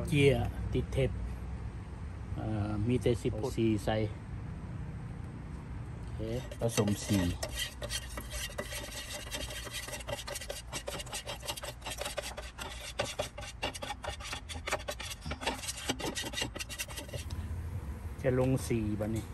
ເຈ້ຍຕິດເທັບ ເອີ ມີແຕ່ຊິບສີ່ໃສ່ ໂອເຄ ປະສົມສີ ຈະລົງສີບາດນີ້.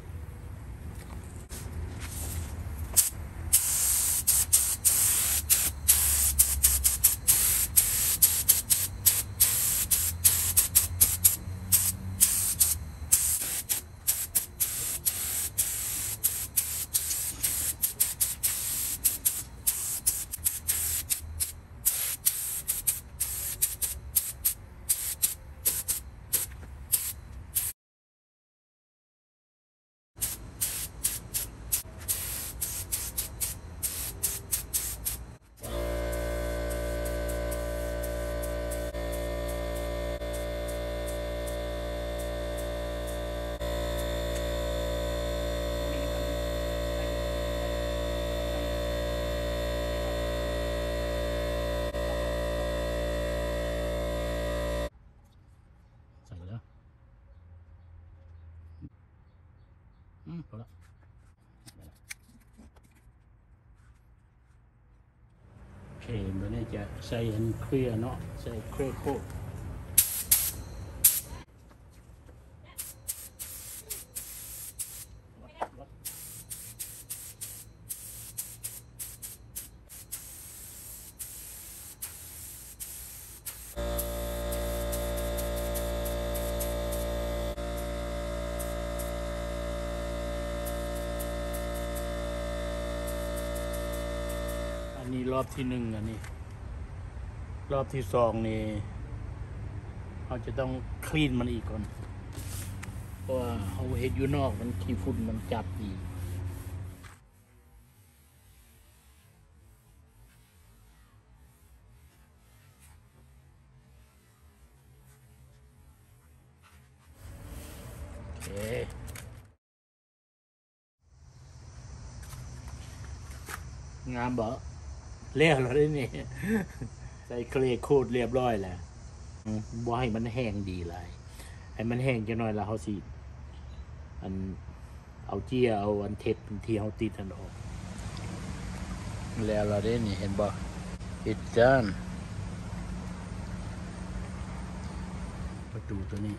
ໃສ່ແລ້ວ ອືມ ພໍແລ້ວ. ໂອເຄ ບາດນີ້ຈະໃສ່ອັນເຄລຍເນາະ ໃສ່ເຄລຍໂຄດ. ອັນນີ້ລອບທີໜຶ່ງ ອັນນີ້ລອບທີສອງນີ້ ເຮົາຈະຕ້ອງຄລີນມັນອີກກ່ອນ ເພາະວ່າເຮົາເຮັດຢູ່ນອກ ມັນຂີ້ຝຸ່ນມັນຈັບອີກ. ໂອເຄ ງາມບໍ່? ແລ້ວແລ້ວເດ້ນີ້ ໃສ່ເຄລໂຄດລຽບຮ້ອຍແລ້ວ. ອືມ ບໍ່ໃຫ້ມັນແຫ້ງດີຫຼາຍ ໃຫ້ມັນແຫ້ງຈັກໜ້ອຍ ແລ້ວເຮົາຊິ ອັນ ເອົາເຈ້ຍ ເອົາອັນເທັບທີ່ເຮົາຕິດຫັ້ນອອກ. ແລ້ວລະເດ້ນີ້ ເຫັນບໍ່? It's done. ປະຕູຕົວນີ້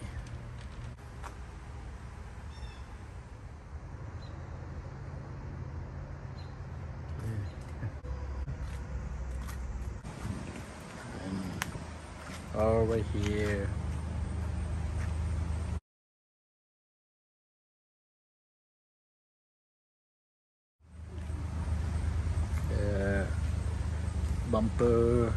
And over here. Bumper.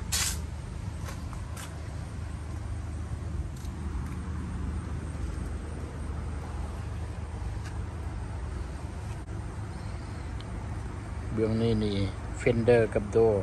ເບື້ອງນີ້ນີ້ fender ກັບ door.